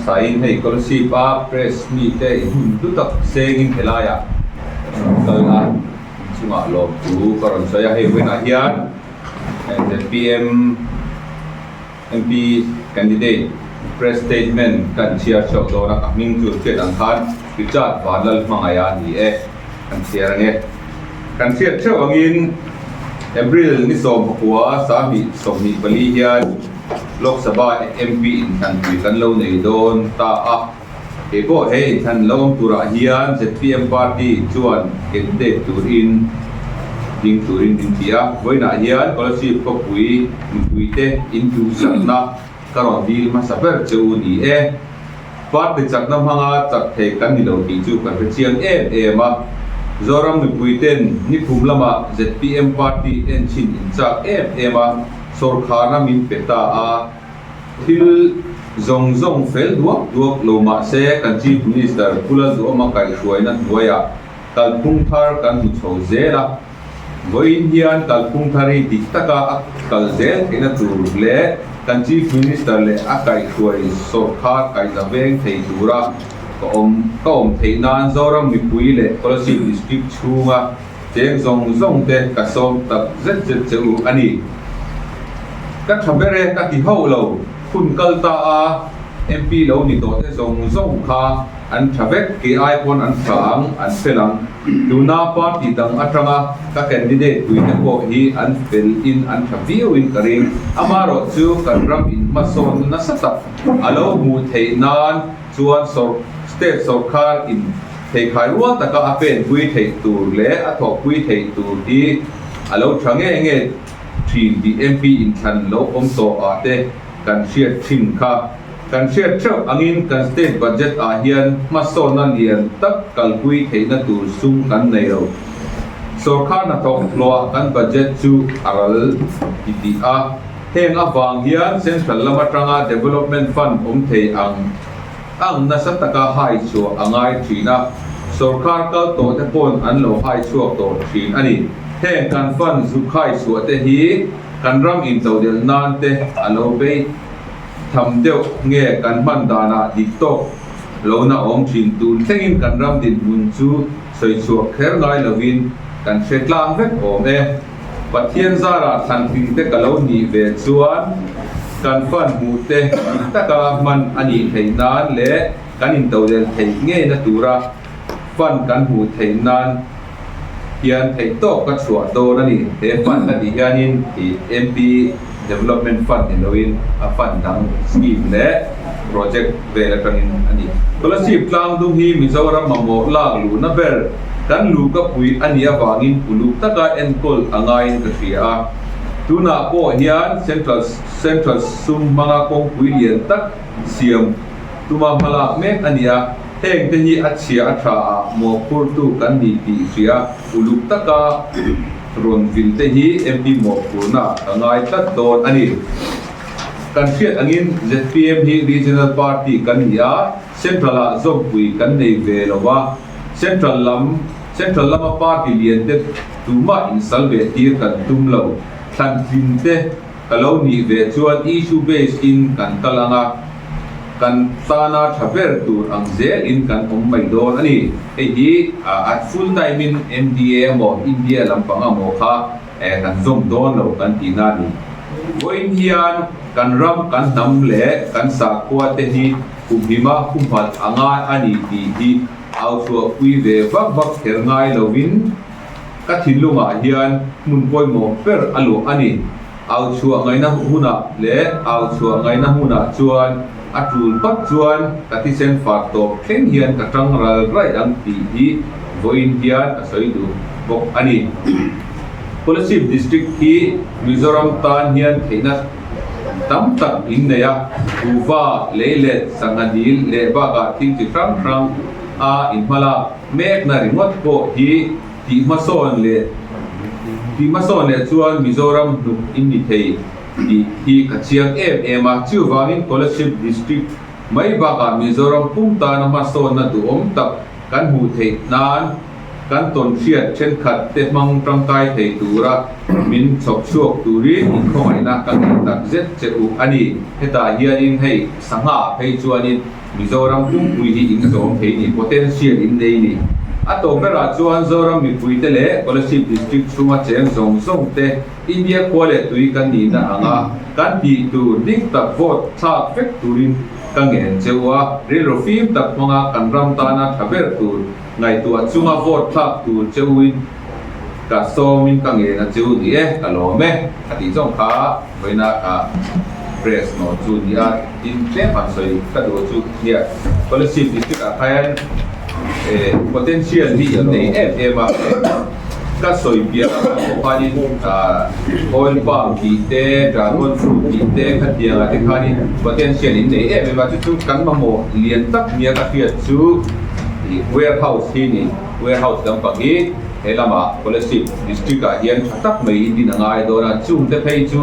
hmasain hei Kolasib a press mite in hun hlu tak sengin helaiah rawn kal a, inchungah lawmthu ka rawn sawi a, hei vawiinah hian zpm MP candidate press statement kan chhiar chhuak dawn a, ka hming chu hriat ang khan Richard Vanlalhmangaih a ni e, kan chhiar ange. Kan hriat theuh angin April ni 14 2024 hian Lok Sabha MP inthlanpui kan lo nei dawn ta a, kei pawh he inthlan lo awm turah hian zpm party chuan candidate turin ding turin min ti a, vawiinah hian Kolasib khawpui mipuite induhsakna ka rawn dil hmasa ber che u ni e. Party chakna hmanga chak thei kan ni lo tih chu kan hre chiang em em a. Zoram mipuiten nikhum lamah zpm party enchhin inchak em em a, sawrkharna min pe ta a. Thil zawng zawng fel duak duak lo mah se kan Chief Minister Pu Lalduhawma kaihhruaina hnuaiah kalphung thar kan hmu chho zel a. Vawiin hian kalphung thar hi dik taka a kal zel theihna tur leh kan Chief Minister leh a kaihhruai sawrkhar kaihza veng thei tura ka awm ka awm theih nan Zoram mipui leh Kolasib District chhunga Cheng zawng zawng te ka sawm tak zet zet che u a ni. Ka tha ber e ka ti hauh lo, hun kal ta a MP lo ni tawh te zawng zawng kha an tha vek, kei ai pawn an tha ang, an fel ang. Tuna party dang atanga ka candidate pui te pawh hi an fel in an tha viau in ka ring. Amaherawh chu kan ram in hmasawn nasa tak a lo hmuh theih nan chuan state sawrkar in Pheikhai rual taka a penpui theih tur leh a thawhpui theih tur hi a lo tha nge nge thin tih MP inthlan lo awm tawh ah te kan hriat thin kha. Kan hriat theuh angin kan state budget ah hian hmasawnna lian tak kalpui theihna tur sum kan nei lo. Sawrkar hnathawk hlawhah kan budget chu a ral ti tih a, heng avang hian central lam atanga development fund awm thei ang Ang nasa taka hai chhuah a ngai thin a, sawrkar kal tawh te pawn an lo hai chhuak tawh thin a ni. Heng kan fund zuk hai chhuah te hi kan ram intodelh nan te a lo bei tham deuh nge kan hman danah dik tawk lohna awm thin tun thlengin kan ram dinhmun chu sawi chhuak kher ngai lovin kan hre tlang vek awm e. Pathian zarah thlanhling te ka lo nih ve chuan kan fan hmuh te dik taka hman a nih theih nan leh kan intodelh theih ngeina tura fan kan hmuh theih nan hian theihtawp ka chhuah dawn a ni. He fund ka tih hianin ih MP Development Fund ni loin a fund dang scheme leh project vel atangin a ni. Kolasib tlangdung hi Mizoram mamawh lak luhna ber kan luhka pui a nih avangin uluk taka enkawl a ngaiin ka hria a. Tunah pawh hian Central Central sum hmanga kawngpui lian tak siam tuma hmalak mek a ni a, heng te hi a chhia a tha ah mawhphurtu kan ni tih hria uluk taka rawn vil te hi MP mawhphurna ka ngai tlat dawn a ni. Kan hriat angin zpm hi Regional Party kan ni a, Central ah zawmpui kan nei ve lo a, Central lam Central lama party lian te tumah insal ve tir kan tum lo. Thlantlin te ka lo nih ve chuan issue base in kan kal ang a, kan tana tha ber tur ang zel in kan awm mai dawn a ni. Hei hi a full time in MDA emaw India lampang emaw kha kan zawm dawn lo kan tihna a ni. Vawiin hian kan ram kan hnam leh kan sakhua te hi Kumhima humhalh a ngai a ni tih hi au chhuahpui ve vak vak kher ngai lovin ka thinlungah hian hmun pawimawh ber a luah a ni. Au chhuah ngaihna hunah leh au chhuah ngaihna hmunah chuan a tul pat chuan ka thisen far tawp thleng hian ka tang ral raih ang tih hi vawiin hian ka sawi duh bawk a ni. Kolasib District hi Mizoram tan hian theihna Tam tak in nei a, kuhva, leilet, sangha dil leh bakah thil chi hrang hrang a inhmalak mekna ringawt pawh hi tih hmasawn leh tih hmasawn leh chuan Mizoram hnuk in ni thei tih hi ka chiang em em a, chuvangin Kolasib District mai bakah Mizoram pum tana hmasawnna duhawm tak kan hmuh theih nan. Kan tawnhriat thenkhat te hmang tangkai thei tura min chhawp chhuak turin inkhawngaihna ka ngei tak zet che u a ni. Hetah hianin hei sangha phei chuanin Mizoram pumpui hi in zawm thei ni, potential in nei ni. A tawp berah chuan Zoram mipuite leh Kolasib District chhunga cheng zawng zawng te India khua leh tui kan nihna anga kan tih tur dik tak vote thlak vek turin ka ngen che u a, rilru fim tak hmanga kan ram tana tha ber tur ngaihtuah chunga vote thlak tur che uin ka sawmin ka ngen a che u ni e, ka lawm e a tih zawng kha vawiina ka press nawh chu ni a, tin tlem han sawi ka duh chu nia Kolasib district ah khan potential hi in nei em em a, ka sawi piah lamah pawh khanin oil palm tih te, dragon fruit tih te khatiang ah te khanin potential in nei em em a, chu chu kan mamawh lian tak nia ka hriat chu ih warehouse hi ni, warehouse lampang hi he lamah Kolasib district ah hian tha tak mai in din a ngai dawn a, chung te phei chu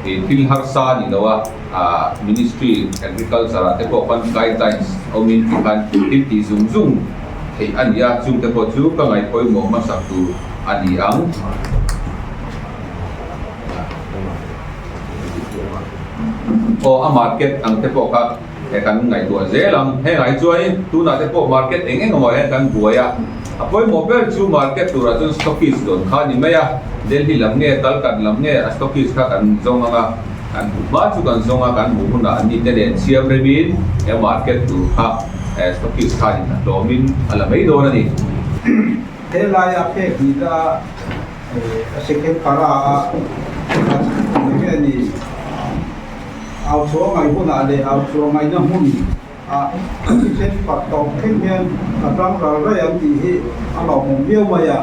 ih thil harsa a ni lo a. Ministry Agriculture ah te pawh khan guidelines awmin tikhan thil tih zung zung theih a ni a, chung te pawh chu ka ngaih pawimawh hmasak tur a ni ang. Aw a market ang te pawh kha kan ngaihtuah zel ang. Hengah hi chuanin tunah te pawh market eng eng emaw hian kan buai a, a pawimawh ber chu market turah chuan stockist dawn kha a ni mai a, Delhi lam nge Kalkat lam nge a stockist kha kan zawng ang a. Kan hmuh hma chu kan zawng a, kan hmuh hunah an nite nen siam remin he market tur kha stockist khanin a tlawmin a la mai dawn a ni. He laia phek hnih ta a second para a enge ni au chhuah ngaih hunah leh au chhuah ngaihna hmun a thisen fak tawp thleng hian a tang ral raih ang tih hi a lawmawm viau mai a.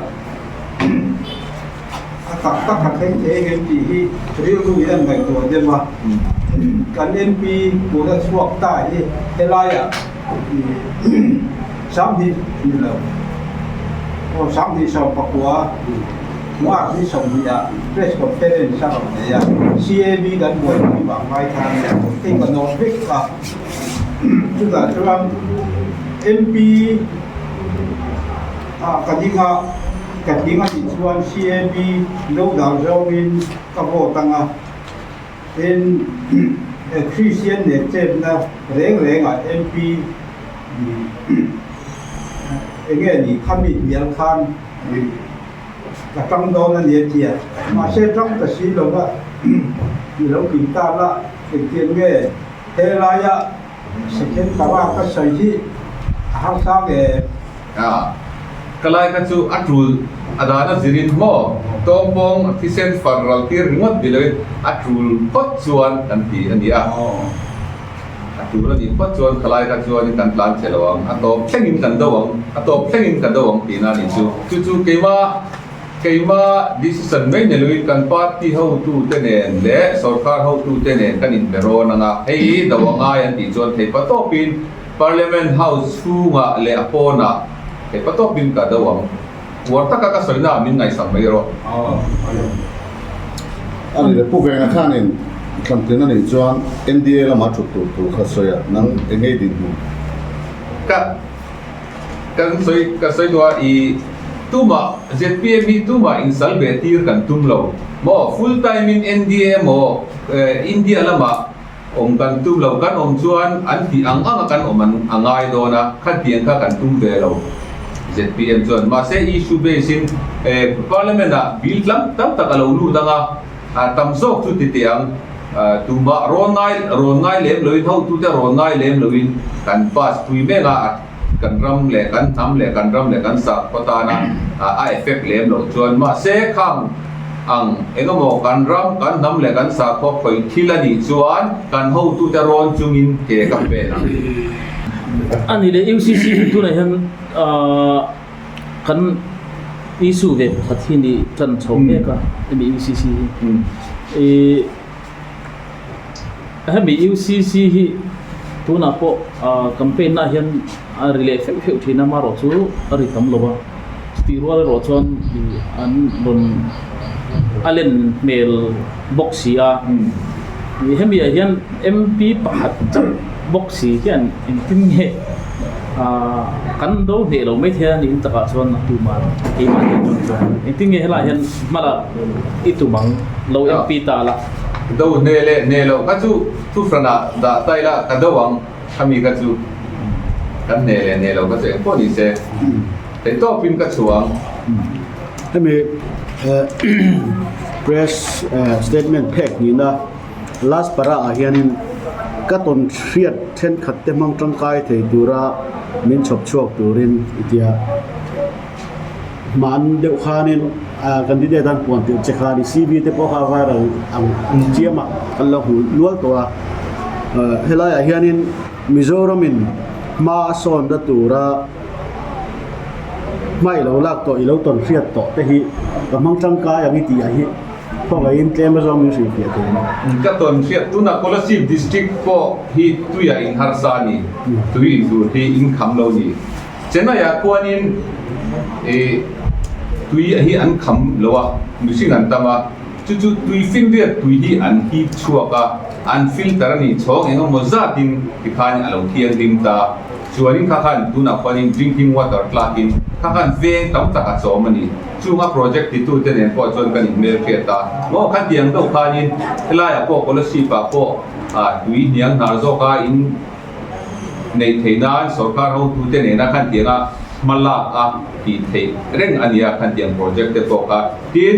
A tak tak a thleng thei em tih hi rilru hian ngaihtuah dem a, kan MP tuna chhuak ta hi helaiah 20 ni lo aw 2019 March ni 20 ah press conference a rawn nei a, CAB kan buaipui vang ngai khan hei ka nawr vek a, chutah chuan MP ah ka ding a. Ka tling a tih chuan CAB lo dal zawngin ka vote ang a, tin Christian leh chetna reng rengah MP enge ni khami hnial khan ka tang dawn a ni a tia, mahse tang ta si lo va i lo tling ta la engtiang nge helaia second para ka sawi hi a harsa nge? A, ka lai kha chu a tul a dan a zirin maw tawngpawng a thisen far ral tir ringawt ni loin a tul phawt chuan kan ti a ni a. A tul a nih phawt chuan ka lai kha chuanin kan tlan che lo ang, a tawp thlengin kan do ang, a tawp thlengin ka do ang tihna a nih chu. Chu chu keimah keimah decision mai ni loin kan party hotute nen leh sorkar hotute nen kan inbe rawn ang a, hei do a ngai an tih chuan theihpa tawpin Parliament House chhungah leh a pawnah theihpa tawpin ka do ang. Uar taka ka sawina ah min ngaihsak mai rawh. A ni le, Pu Vena khanin thlantlin a nih chuan NDA lama thut tur thu kha sawi a, nang eng ngei dinhmun? Ka kan sawi ka sawi duh a, i tumah zpm hi tumah insal ve tir kan tum lo maw? Full time in NDA maw India lamah Awm kan tum lo, kan awm chuan an tih ang anga kan awm an a ngai dawn a, khatiang kha kan tum ve lo zpm chuan. Mahse issue base in Parliament ah bill tlam tam tak a lo lut ang a, tam zawk chu ti teh ang, tumah rawn ngai rawn ngai lem loin hotute rawn ngai lem loin kan pass pui mek a, kan ram leh kan hnam leh kan ram leh kan sakhaw tana a effect lem loh chuan mahse khang ang engemaw kan ram kan hnam leh kan sakhaw khawih thil a nih chuan kan hotute rawn chungin ke ka pen ang. A ni leh UCC hi tunah hian kan issue ve pakhat hi ni tan chho mek a hemi UCC hi ih Hemi UCC hi tunah pawh campaign na hian a ri leh feuh feuh thin a, amaherawh chu a ri tam lo a, chutih rual erawh chuan an rawn a len hmel bawk si a, hemi ah hian MP pakhat chauh bawk si hian engtin nge. Kan do hneh lo mai thei a niin takah chuan a tum a, keimahni atang chuan engtin nge helaiah hian hmala i tum ang lo MP ta la. Do hneh leh hneh loh kha chu thuhranah dah ta ila ka do ang khami kha chu kan hneh leh hneh loh kha chu engpawh ni se theihtawpin ka chhuah ang. Hemi press statement phek nihna last para ah hianin ka tawn hriat thenkhat te hmang tangkai thei tura min chhawp chhuak turin i tia hman deuh khanin candidate an puan tirh che khan i CV te pawh kha viral ang chiam a kan lo hmu nual tawh a helaiah hianin Mizoramin hma a sawnna tura hma i lo lak tawh i lo tawn hriat tawh te hi ka hmang tangkai ang i tih ah hi khawngaihin tlem a zawng min hrilhfiah thei ang. Ka tawn hriat tunah Kolasib District pawh hi tuiah in harsa a ni, tui in tur hi in kham lo ni. Chennai ah khuanin ih tui hi an kham lo a, mihring an tam a, chu chu tui finriat tui hi an hip chhuak a, an filter a nih chhawng engemaw zatin tikhan a lo thianghlim ta. Chuanin kha khan tunah khuanin drinking water tlakin kha khan veng tam tak a chawm a ni. Chunga project titute nen pawh chuan kan inhmelhriat a. Maw kha tiang deuh khanin helaiah pawh Kolasib ah pawh tui hniang hnar zawka in neih theih nan sorkar hotute nena khan tianga hma lak a tih theih reng a nia khan tiang project te pawh kha. Tin,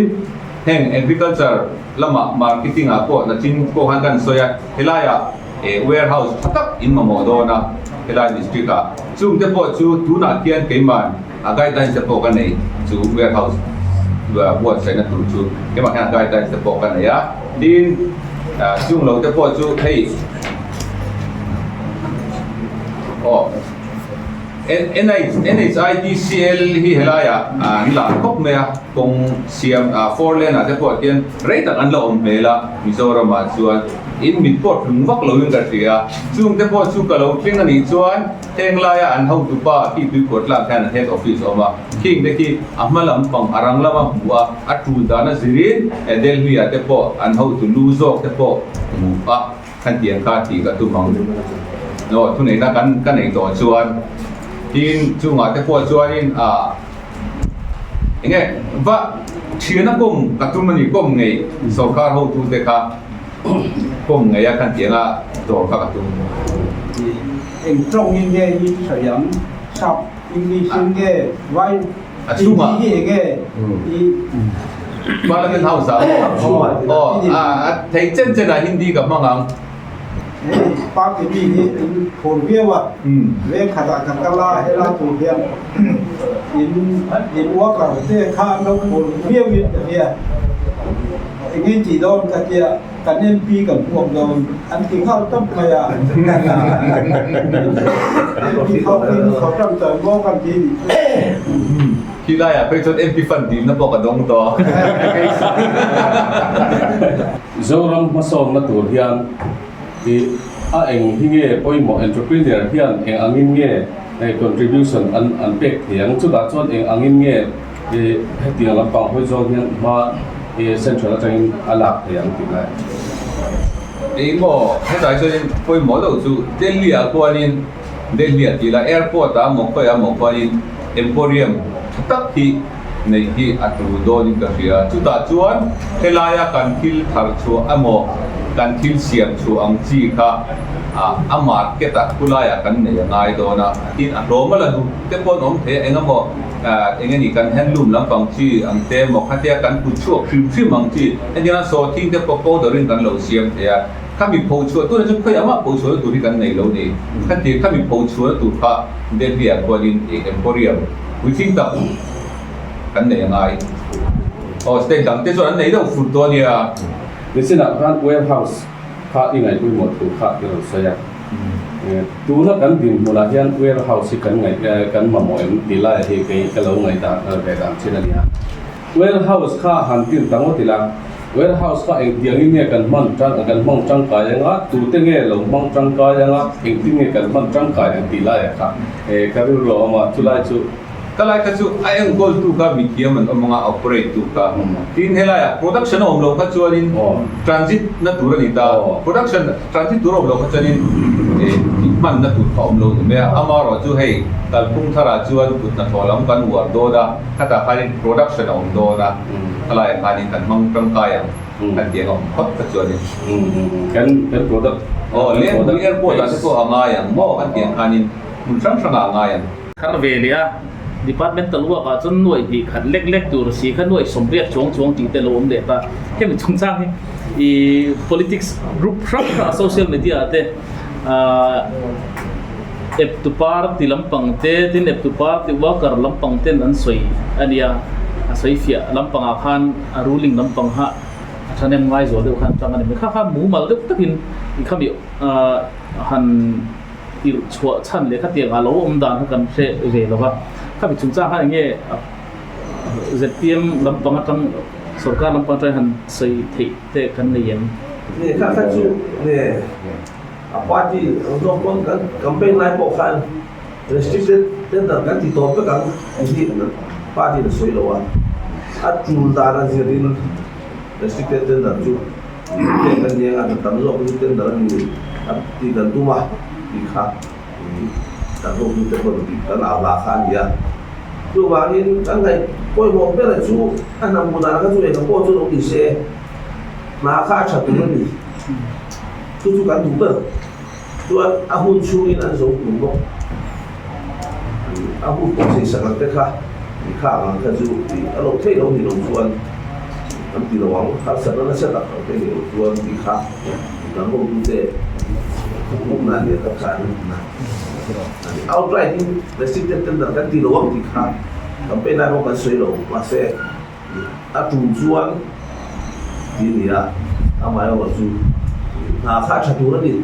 heng agriculture lamah marketing ah pawh nachin pawh khan kan sawi a, helaiah warehouse tha tak in mamawh dawn a helai district ah chung te pawh chu tunah khian keiman a guidelines te pawh ka nei chu warehouse buatsaihna tur chu keimah hian a guidelines te pawh ka nei a tin chung lo te pawh chu hei aw NHIDCL hi helaiah an lah khawp mai a kawng siam four lane ah te pawh hian rei tak an la awm hmel a Mizoram ah chuan in mit pawh tlung vak lo in ka hria chung te pawh chu ka lo thleng a nih chuan heng laia an hotu pa khi tuikhuah tlak hian an head office a awm a khing te khi a hma lampang a rang lama hmuh a a tul dan a zirin Delhi ah te pawh an hotu lu zawk te pawh hmuh a Khan tiang kha tih ka tum ang. Aw thuneihna kan ka neih tawh chuan tin chungah te pawh chuanin ah eng nge va thiana kawm ka tum a ni kawm ngei sorkar hotute kha kawm ngei a khan tianga dawr kha ka tum. Eng tawngin nge i sawi ang? Sap English in nge vai A chhungah hi eng nge i Parliament House ah aw a thei chen chen ah Hindi ka hmang ang. Hei party mi hi in phur viau a, veng khatah ka kal a helai tur hian in in worker te kha an lo phur viau in ka hria. Eng nge tih dawn ka tia. Kan MP kan huam dawn an ti nghal tawp mai a, MP ho in khawtang chuan maw kan ti nih chu. Khi laiah phei chuan MP fund dilna pawh ka dawng tawh. Zoram hmasawnna tur hian i a eng hi nge pawimawh entrepreneur hian eng angin nge contribution an an pek thei ang chutah chuan eng angin nge I hetiang lampang hawi zawng hian hma i central atangin a lak thei ang tih lai. Engmaw hetah chuanin pawimawh deuh chu Delhi ah khuanin Delhi ah tih lah airport ah emaw khawiah emaw khuanin emporium tha tak hi neih hi a tul dawnin ka hria. Chutah chuan helaia kan thil thar chhuah emaw kan thil siam chhuah ang chi kha a market ah khulaiah kan nei a ngai dawn a, tin a hlawm a la duh te pawh an awm thei a engemaw Eng nge ni kan handloom lampang chi ang te emaw khatia kan kut chhuak hrim hrim ang chi hetianga sawhthing te pawh powder in kan lo siam thei a, khami pho chhuah tur chu khawiah mah pho chhuahna tur hi kan nei lo ni. Khati khami pho chhuahna tur kha Delhi ah khuanin emporium puitling tak kan nei a ngai. Aw state dang te chuan an nei deuh fur tawh a nia. Nichinah khan warehouse kha i ngaihpawimawh thu kha i rawn sawi a. Tuna kan dinhmunah hian warehouse hi kan ngaih kan mamawh em tih laiah hi kei ka lo ngaihdan ve dan thin a nia. Warehouse kha han tin ta ngawt ila, warehouse kha engtiangin nge kan hman tang kan hmang tangkai anga, tute nge lo hmang tangkai anga, engtin nge kan hman tangkai ang tih laiah kha ka rilru a awm a, chulai chu. Ka lai kha chu a enkawl tu kha mithiam an awm anga operate tu kha tin helaiah production a awm lo kha chuanin transit na tur a ni ta production transit tur a awm lo kha chuanin Tih hmanna tur kha awm lo ni mai a, amaherawh chu hei kalphung tharah chuan kut hnathawh lam kan uar dawn a, khatah khanin production a awm dawn a, khalaiah khanin kan hmang tangkai ang kan tih ang a awm phawt kha chuanin. Kan kan product Aw Lengpui airport ah te pawh a ngai ang maw kan tih ang khanin hmun hrang hrangah a ngai ang. Thar ve leh a, departmental work ah chuan nuaih hnih khat lek lek tur si kha nuaih 80 chuang chuang tih te lo awm leh ta. Hemi chungchang hi ih politics group hrang hrang ah social media ah te ah eptu party lampang te tin eptu party worker lampang ten an sawi a nia, a sawi fiah lampang ah khan a ruling lampang kha a thahnem ngai zual deuh khan tang a ni mai. Kha kha mumal deuh takin i khami ah han. Tirh chhuah chhan leh khatiang a lo awm dan kha kan hre ve lo va, khami chungchang khan enge zpm lampang atang sorkar lampang atang han sawi theih te kan nei em? Nge kha kha chu nge a party ang zawk pawn kan campaign lai pawh khan restricted tender kan ti tawp vek ang tih hi party in a sawi lo a, a tul dan a zirin restricted tender chu Heng kan nia a tam zawk chu tender a ni a tih kan tum a tih kha kan hotu te pawh tih kan au lah kha a ni a. Chuvangin kan ngaih pawimawh ber chu a hnam hmuh dan kha chu engah pawh chu lo ni se hna kha a tha tur a ni. Chu chu kan duh ber. Chuan a hun chhungin an zo tur bawk. A hun pawh sei sak ang te kha i kha ang kha chu i a lo theih lo ni lo chuan an ti lo ang. Harsatna nasa tak ang te ni lo chuan ti kha kan hotute hmukna a nia ka kha an hmukna a ni. Outright in restricted tender kan ti lo ang ti kha campaign lai pawh kan sawi lo mahse A tum chuan ti a ni a, amaherawhchu hna kha a tha tur a ni.